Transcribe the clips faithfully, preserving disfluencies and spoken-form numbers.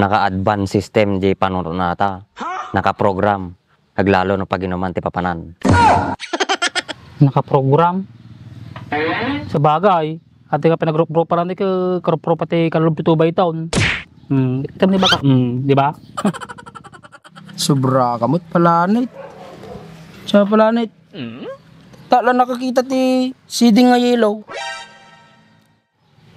Naka-advance system di panunot nata. Naka-program. Aglalo no paginuman ti papanan. Naka-program? Sabagay, ati nga pinagrup-gruparan ti ka-, karup-rupa ti kalulub ti tubay taon. Hmm, itam ni baka, hmm, di ba? Sobra ka met, Planet. Sa Planet. Ta la nakakita ti siding nga yellow.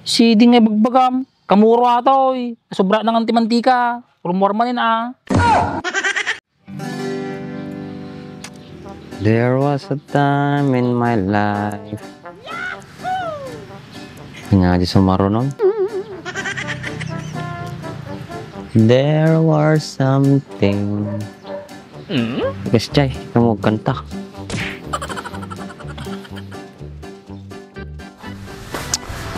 Siding nga ibagbagam. Kamuro atoy. Sobra na nga ti mantika. Rumor manen, ah. There was a time in my life. Nga di sumarunon. There was something. Yes, Jay. Tumawag kanta.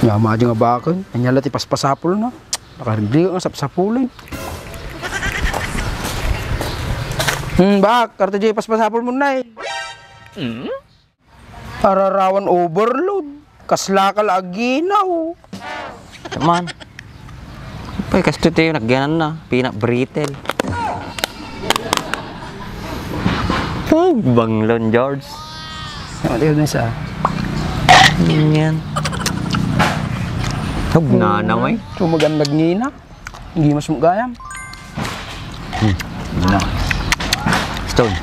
Nya, madi nga bakal. Anya la ti paspasapul na. Nakarigli nga sapsapulin. Hmm, bak, karta di paspasapul mo na eh. Ararawan overload. Kasla ka la aginaw. Man. Pay, kasto tayo, nagyanan na. Pina-brittle. Oh, banglon, George. Ano tayo dun sa? Yan. Huwag na naman. Sumagan nagngina. Hindi mas gayam. Hmm. Yun na. Stone.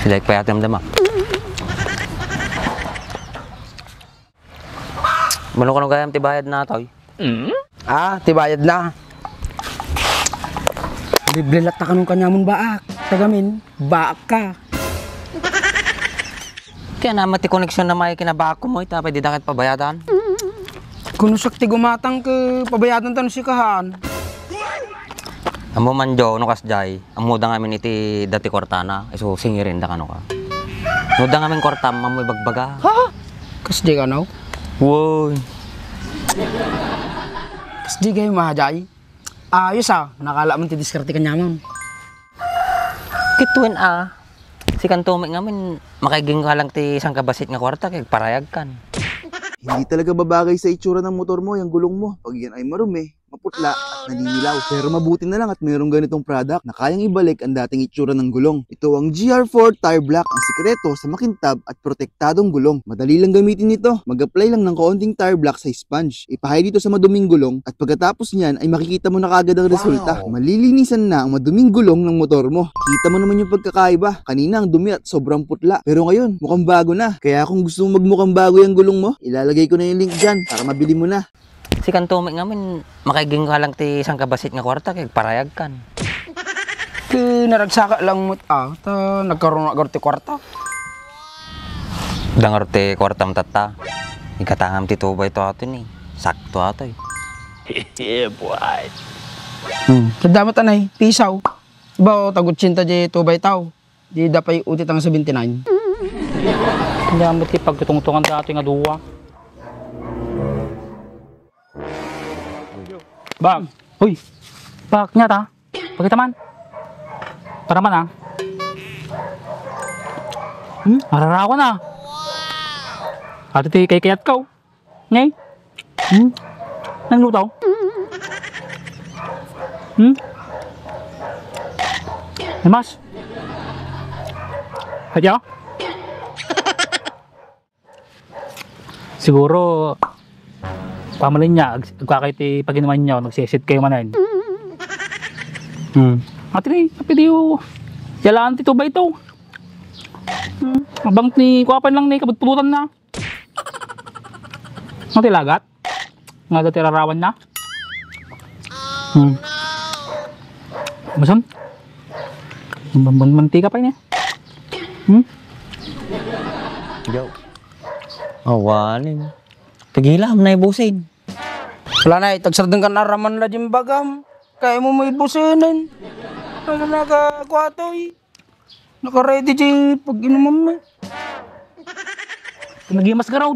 Sila ikpayat yung dama. Mano kano gayam ti bayad na, Toy? Ah, ti bayad na. Libre latta kanon kaniamon baak. Tagamin, baak ka. Kaya naman ti koneksyon na may kinabaak ko mo, ita pwede dakit pabayadan. Kunusak ti gumatang ke pabayadan tan sikahan. Amo man, Jo, no kas jay. Ammoda ngamin iti dati kuartana, isu singirinda kano ka. No da ngamin kuartam, ammoy bagbaga. Ha? Kasdi kano? Woy. Kasdi kayo, Majay? Ayos, ah, nakala man ti diskarte kaniamon. Kituen, ah. Sikanto met ngamin, makaiging ka lang ti sangkabasit nga kuarta, kay parayag kan. Hindi talaga babagay sa itsura ng motor mo yung gulong mo. Pag yan ay marumi, maputla at naninilaw. Pero mabuti na lang at mayroong ganitong product na kayang ibalik ang dating itsura ng gulong. Ito ang G R four Tire Black, ang sikreto sa makintab at protektadong gulong. Madali lang gamitin ito. Mag-apply lang ng kaunting Tire Black sa sponge. Ipahay dito sa maduming gulong at pagkatapos niyan ay makikita mo na kaagad ang resulta. Malilinisan na ang maduming gulong ng motor mo. Kita mo naman yung pagkakaiba. Kanina ang dumi at sobrang putla. Pero ngayon, mukhang bago na. Kaya kung gusto mong magmukhang bago yung gulong mo, ilalagay ko na yung link dyan para mabili mo na. Sikanto met ngamin, makaiging ka lang ti sangkabasit nga kuarta, kay parayag kan. Ti naragsaka lang met, ah, ta nagkaroon na ti kuarta. Dangar ti kuartam tatta. Ikatangam ti tubay to ato ni. Sakto ato eh. Yeah, boy. Hmm. Kadamot anay, pisaw. Ibaw, tagutsinta di tubay tao. Di da pay uti tang seventy-nine. Hindi mo ti pagtutungtungan dati nga duwa. Bak. Hoy. Bak niya ta. Pakita man. Para man, ah. Hmm? Ararawa na. Ati ti kay kayat ka, oh. Ngay? Hmm? Nang lutaw? Hmm? Ay, mas? Hadya? Siguro, pamalinnya, ag-, agkakay ti paginuman nyo, nagsisit kayo manen. Hmm. Ati ni, apidiyo, yalaan ti tubay to. Hmm. Abang ni, kuwapan lang ni, kabutpulutan na. Nga ti lagat? Nga dati rarawan na? Hmm. Masan? Man-, man-, mantika pa ini. Hmm? Yo. Awanin. Tagila, manay busin. Wala na, itagsardeng kan araman la din bagam. Kaya mo may businin. Ano na ka, kwatoy? Naka-ready di pag-inuman mo. Nagimas ka raw.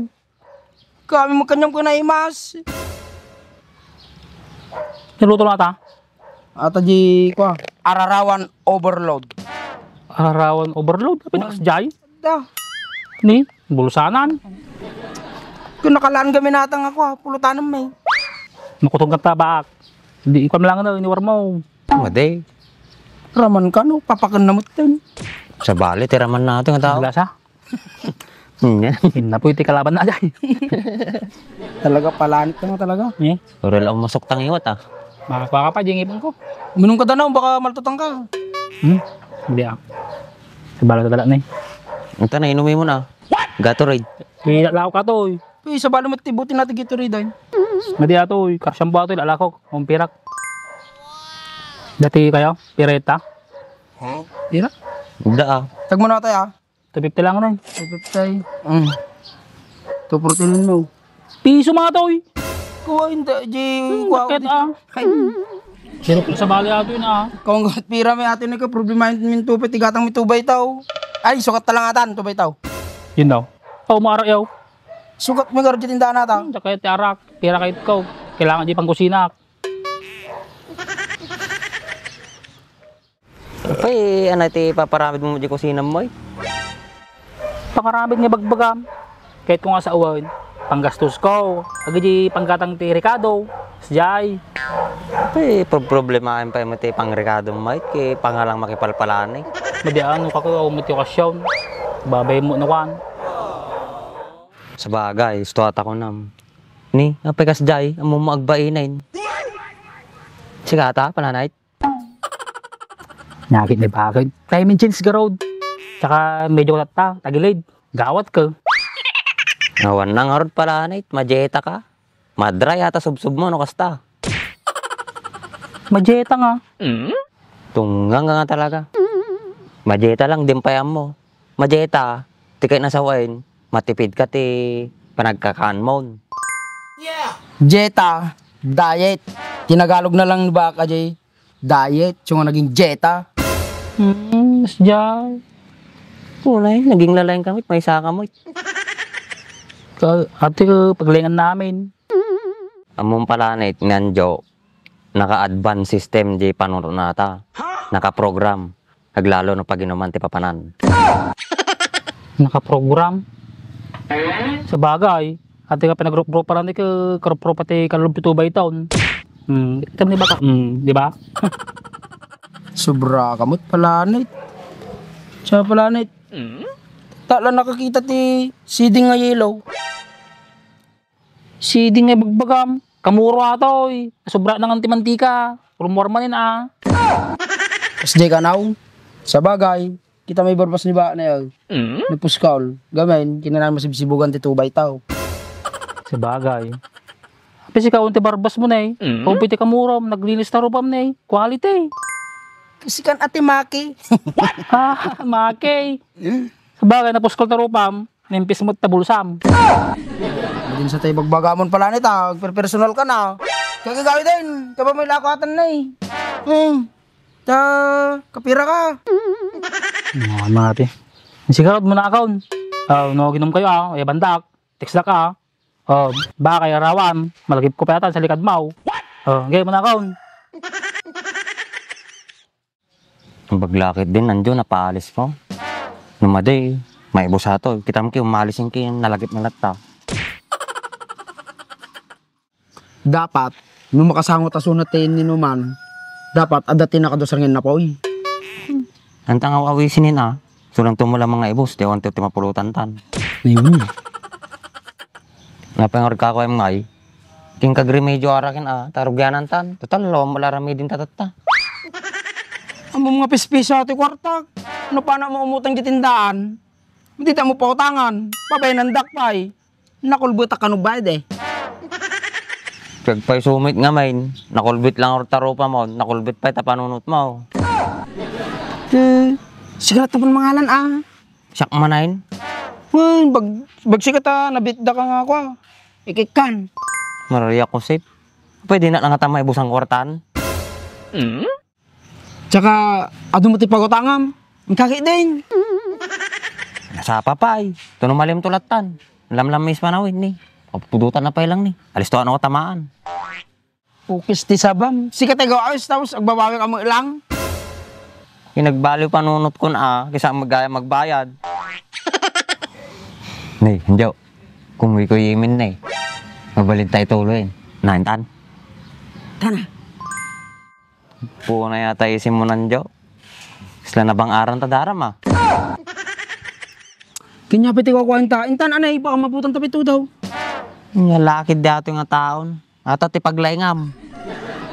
Kami magkanyam ko na imas. Niluto na ta? Ata di, kwa, ararawan overload. Ararawan overload? Pinas jay? Da. Ni, bulusanan. Kung nakalaan kami natang ako, ha, pulutanan may. Makutong ka tabak. Di, ikuan lang na, iniwar mo. Madi. Raman ka, no? Papakan na mo ten. Sabali, ti raman natin, nga tao. Glasa? Nya. Inna po iti kalaban na, jay. Talaga, palanit ka nga talaga. Eh? Pero lang masok tang iwat, ah. Makakwa ka pa, di ngipon ko. Minum ka danaw, baka maltutang ka. Hmm? Hindi, ah. Sabala sa dala na, eh. Ito na, inumi mo na. Gatorade. Kaya lao ka to, eh. Uy, sabali mo, tibuti natin Gatorade, ay. Madi ato, eh. Karsyan ba ato, eh? Lalako, ang pirak. Dati kayo, pireta. Pira? Da, ah. Tagmo na tayo, ah. Two fifty lang na, eh. Two fifty. Mm. Two forty mo. Piso mga to, eh. Kuha, hindi, di, Hmm, kuha, bakit, di. Ah? Ay. Pero kung sa bali ato yun, ah. Kung gat pira may atin ka, problema yun, min tupay, tigatang may tubay tao. Ay, sukat ta lang atan, tubay tao. Yun daw. Oh, maara yaw. Sukat may garot yung tindahan nata. Hmm, kaya ti arak, pira kayo ko. Kailangan di pang kusina. Pay, ano ti paparamid mo di kusina mo, eh? Pangaramid nga bagbagam. Kahit kung asawan, panggastos ko. Agadi panggatang ti rekado, sijay. Pay, pro-, problemaen pa mo ti pangrekado mo, eh, kay pangalang makipalpalani. Madi ano ka ko, may okasyon. Babay mo na kwan. Sabagay, isto ata ko nam. Ni, apay kas jay, amo mo agbainain. Sigata, pananay. Nyakit ni bakit? Time and change garod. Tsaka medyo tatta, tagilid. Gawat ka. Awan na nga rod pala, Nate. Majeta ka. Madra yata subsub mo, no, kasta. Majeta nga. Tunggang ka nga talaga. Majeta lang, dimpayam mo. Majeta, ti kay nasawain, matipid ka ti panagkakaan mo. Jeta, diet. Tinagalog na lang ni baka, Jay. Diet, so nga naging dieta. Hmm, mas jay. Tunay, naging lalayan kami, may isa kami. Ka-, ate ko, paglingan namin. Among pala, Nate, ngan jo, naka-advance system di panunot nata. Naka-program. Naglalo no paginuman ti papanan. Naka-program? Sabagay, ati ka pinagrup-ruparan ti ka-, karup-rupa ti kalub ti tubay taon. Hmm, itam ni baka, hmm, di ba? Sobra ka mo't pala, Nate. Siya pala, Nate. Ta la nakakita ti siding nga yellow. Siding nga bagbagam. Kamuro atoy. Sobra na nga ti mantika. Rumor manin, ah. Kas di ka naw. Sabagay, kita may barbas ni ba na yun. Napuskaw. Gamin, kinanang masibsibugan ti tubay tao. Sabagay. Apis ikaw, ti barbas mo, ne? Kung piti kamurom, naglinis ta rupam, ne? Quality. Kasi kan Ate Maki. Ah, Maki. Sabagay, napuskol ta rupam. Nimpis mo ta bulsam. Din sa tayo bagbagamon pala nita, per-, personal ka na. Kaya gagawin din, kaba may lako atan na eh. Hmm. Ta, kapira ka? Mga mati. Sigarod mo na akon. Oh, no, ginom kayo ah. Eh, bandak. Text na ka ah. Oh, ba kay arawan. Malagip ko pa yata sa likad mo. Oh, gay mo na akon. Ang baglakit din, nandiyo, napaalis ko. Numadi, maibusato. Kita mo ki, umalis yung ki, nalagip na latta. Dapat, no makasango ta sunat ti ninuman, dapat adda ti nakadusar nga napoy. Antang aw-awisin in, ah. Sulang tumula mga ibus, ti awan ti mapulutan tan. Ayun. Napay nga ragkako ay ngay. King kagremedyo araken a, ta rugianan tan. Total, lawa mo laramidin ta tatta. Amo mga pispisa ti kuartak. No pana mo umutang di tindaan? Di ta mo pautangan. Pabayanan dak pay. Nakulbet a kano bayad eh. Kag pay sumit nga main, nakulbet lang or tarupa mo, nakulbet pay ta panunot mo. Eh, sigaret naman mangalan ah. Siak manain? Uy, bag-, bagsikat a, nabitda ka nga ako ah. Ikikkan. Maria Josep. Pwede na lang ata maibusang kwartan? Tsaka, adu mo ti pagutangam. Ang kaki din. Nasapa pa ay. Tuno malim tulatan. Lamlam mis panawin ni. Papudutan na pa lang ni. Alis to ano tamaan. Ukis ti sabam. Sikat ay gawa ayos, tapos agbabawi ka mo ilang. Kinagbaliw panunot kun a, kisa magaya magbayad. Ni, Joe, kung wi ko yimin na eh. Mabalin tayo tuloy. Naintan? Tana. Puna yata isim mo nan, Jo. Isla nabang-aran ta daram, ah. Kanya piti kukuanta. Intan, anay, baka mabutan ta pito daw. Nya lakid dati nga taon. Ata ti paglaingam.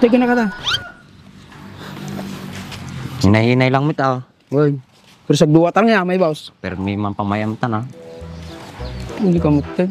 Teka na kata. Hinay-hinay lang mit, ah. Uy. Pero sagduwatan nga, may boss. Permi man pamayamtan, ah. Hindi ka mutin.